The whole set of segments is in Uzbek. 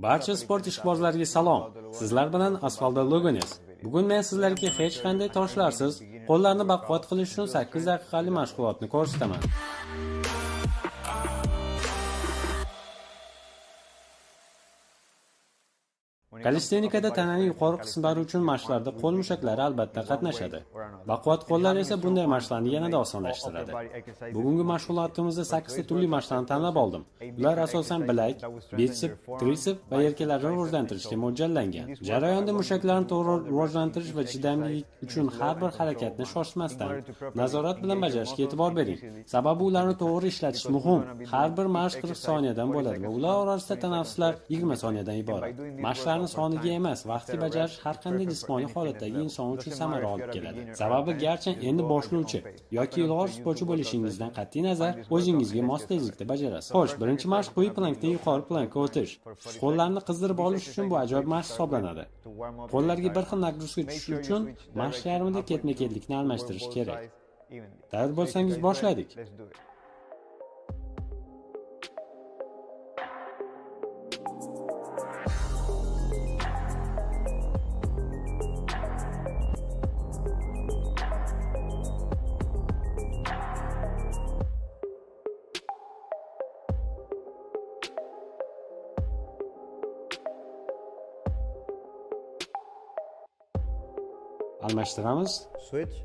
Barcha sport ishqibozlariga salom. Sizlar bilan Osvaldo Lugones. Bugun men sizlarga hech qanday toshlarsiz qo'llarni baquvvat qilish uchun 8 daqiqalik mashg'ulotni ko'rsataman. Kalistenikada tananing yuqori qismlari uchun mashqlarda qo'l mushaklari albatta qatnashadi. Baquvvat qo'llar esa bunday mashqlarni yanada osonlashtiradi. Bugungi mashg'ulotimizda 8 ta turli mashqlarni tanlab oldim. Ular asosan bilak, bitsep, tritsep va yelkalarni rivojlantirishga mo'ljallangan. Jarayonda mushaklarni to'g'ri rivojlantirish va chidamlilik uchun har bir harakatni shoshmasdan, nazorat bilan bajarishga e'tibor bering. Sababi ularni to'g'ri ishlatish muhim. Har bir mashq 40 soniyadan bo'ladi va ular orasida tanaffuslar 20 soniyadan iborat. Mashqlarni soniga emas, vaqtga bajarish har qanday jismoniy holatdagi inson uchun samara olib keladi. Sababi garchi endi boshlovchi yoki ilg'or sportchi bo'lishingizdan qat'iy nazar, o'zingizga mos tezlikda bajarasiz. Xo'sh, birinchi mashq quyi plankdan yuqori plankka o'tish. Qo'llarni qizdirib olish uchun bu ajoyib mashq hisoblanadi. Qo'llarga bir xil нагрузка tushishi uchun mashq yarmida ketma-ketlikni almashtirish kerak. Tayyor bo'lsangiz, boshladik. Almashtiramiz. Switch.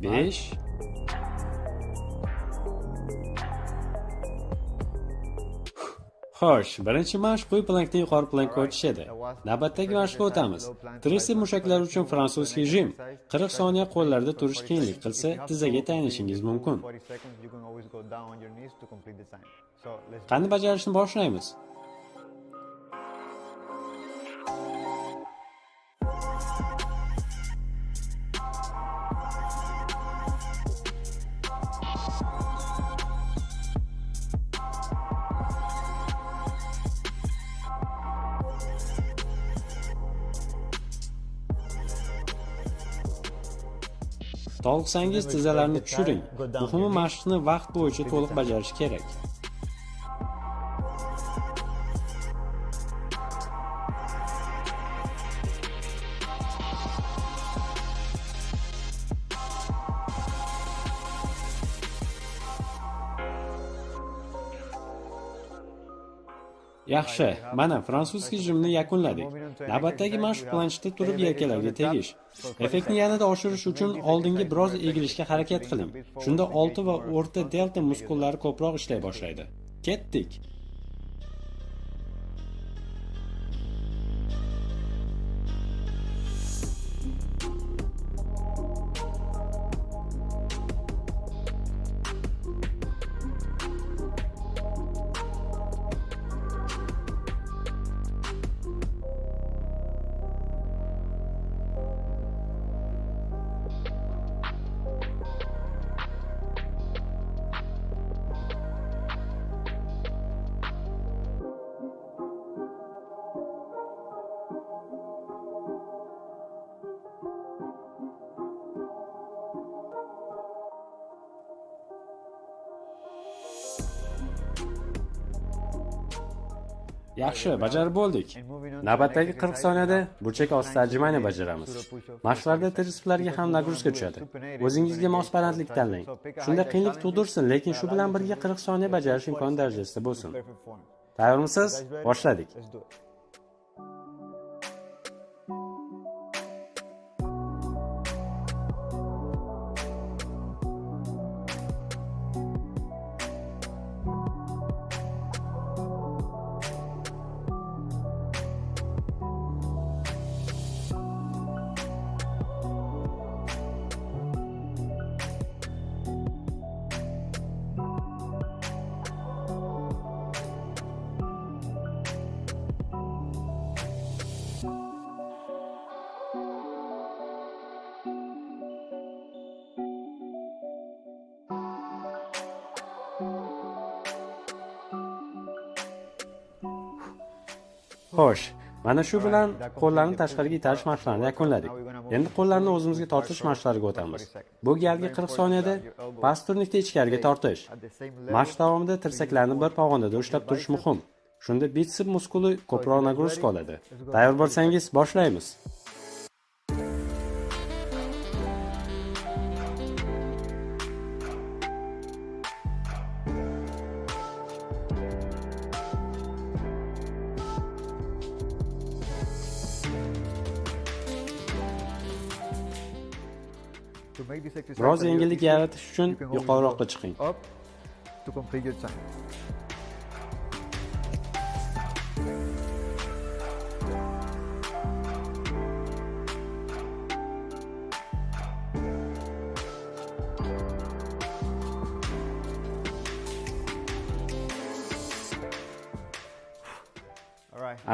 5. Xo'sh, birinchi mashq quyi plankdan yuqori plankka o'tish edi. Navbatdagi mashqqa o'tamiz. Tritsep mushaklari uchun французский жим. 40 soniya qo'llarda turish qiyinlik qilsa, tizzaga tayanishingiz mumkin. Qani, bajarishni boshlaymiz. Toliqsangiz, tizzalarni tushiring. Muhimi, mashqni vaqt bo'yicha to'liq bajarish kerak. Yaxshi, mana французский жим ni yakunladik. Navbatdagi mashq planshetda turib yelkalarga tegish. Effektni yanada oshirish uchun oldinga biroz egilishga harakat qiling. Shunda olti va o'rta delta muskullari ko'proq ishlay boshlaydi. Ketdik. Yaxshi, bajarib bo'ldik. Navbatdagi 40 soniyada burchak ostida отжимание bajaramiz. Mashqlarda tritseplarga ham нагрузка tushadi. O'zingizga mos balandlik tanlang. Shunda qiyinlik tug'dirsin, lekin shu bilan birga 40 soniya bajarish imkon darajasida bo'lsin. Tayyormisiz? Boshladik. Xo'sh, Mana shu bilan qo'llarni tashqariga itarish mashqlarini yakunladik. Endi qo'llarni o'zimizga tortish mashqlariga o'tamiz. Bu galgi 40 soniyada past turnikda ichkariga tortish. Mashq davomida tirsaklarni bir pog'onada ushlab turish muhim. Shunda bitsep muskuli ko'proq нагрузка oladi. Tayyor bo'lsangiz, boshlaymiz. Biroz yengillik yaratish uchun yuqoriroqqa chiqing. Up to complete your time.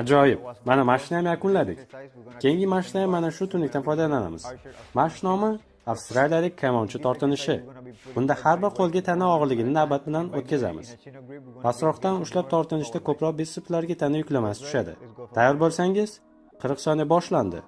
Ajoyib. Mana mashqni ham yakunladik. Keyingi mashqda ham mana shu turnikdan foydalanamiz. Mashq nomi avstraliyalik kamonchi tortinishi. Bunda har bir qo'lga tana og'irligini navbat bilan o'tkazamiz. Pastroqdan ushlab tortinishda ko'proq bitsepslarga tana yuklamasi tushadi. Tayyor bo'lsangiz, 40 soniya boshlandi.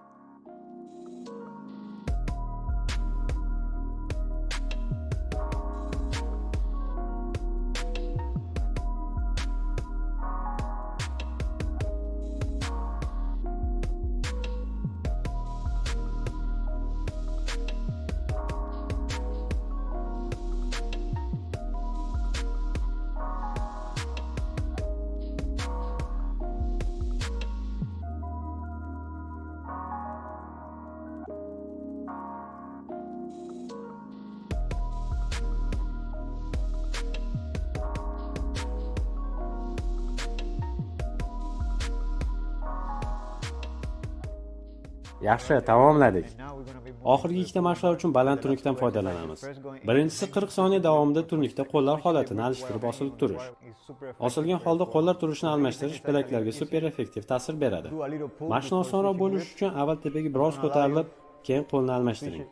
Yaxshi, tamomladik. Oxirgi ikkita mashqlar uchun baland turnikdan foydalanamiz. Birinchisi 40 soniya davomida turnikda qo'llar holatini alishtirib osilib turish. Osilgan holda qo'llar turishini almashtirish bilaklarga super effektiv ta'sir beradi. Mashqni osonroq bo'lishi uchun avval tepaga biroz ko'tarilib, keyin qo'lni almashtiring.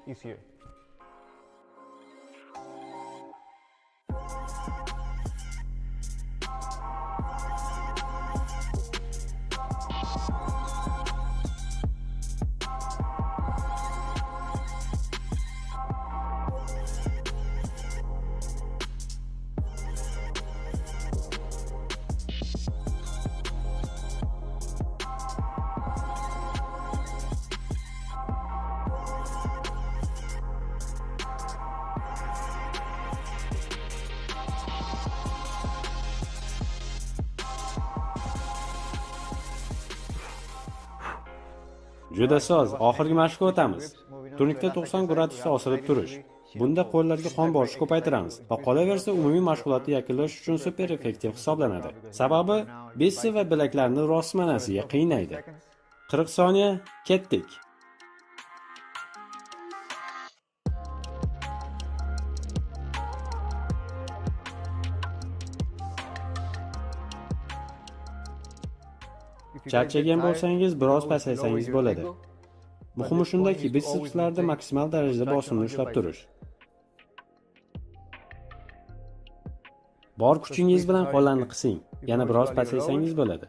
Juda soz, oxirgi mashqqa o'tamiz. Turnikda 90 gradusda osilib turish. Bunda qo'llarga qon borishni ko'paytiramiz va qolaversa umumiy mashg'ulotni yakunlash uchun super effektiv hisoblanadi. Sababi bitsep va bilaklarni rostmanasiga qiynaydi. 40 soniya, ketdik. Charchagan bo'lsangiz, biroz pasaysangiz bo'ladi. Muhimi shundaki, bitsepslarda maksimal darajada bosimni ushlab turish. Bor kuchingiz bilan qo'llarni qising, yana biroz pasaysangiz bo'ladi.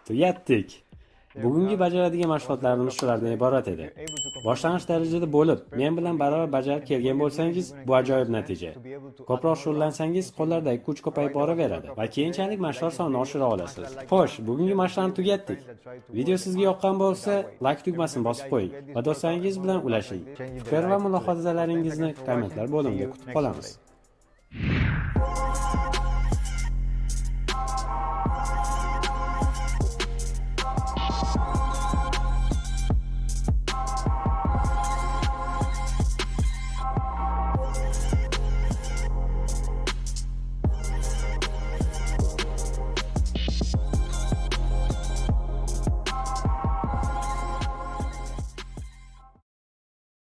Tugatdik. Bugungi bajaradigan mashg'ulotlarimiz shulardan iborat edi. Boshlang'ich darajada bo'lib, men bilan barobar bajarib kelgan bo'lsangiz, bu ajoyib natija. Ko'proq shug'ullansangiz, qo'llardagi kuch ko'payib boraveradi va keyinchalik mashqlar sonini oshira olasiz. Xo'sh, bugungi mashqlarni tugatdik. Video sizga yoqqan bo'lsa, like tugmasini bosib qo'ying va do'stlaringiz bilan ulashing. Fikr va mulohazalaringizni kommentlar bo'limida kutib qolamiz.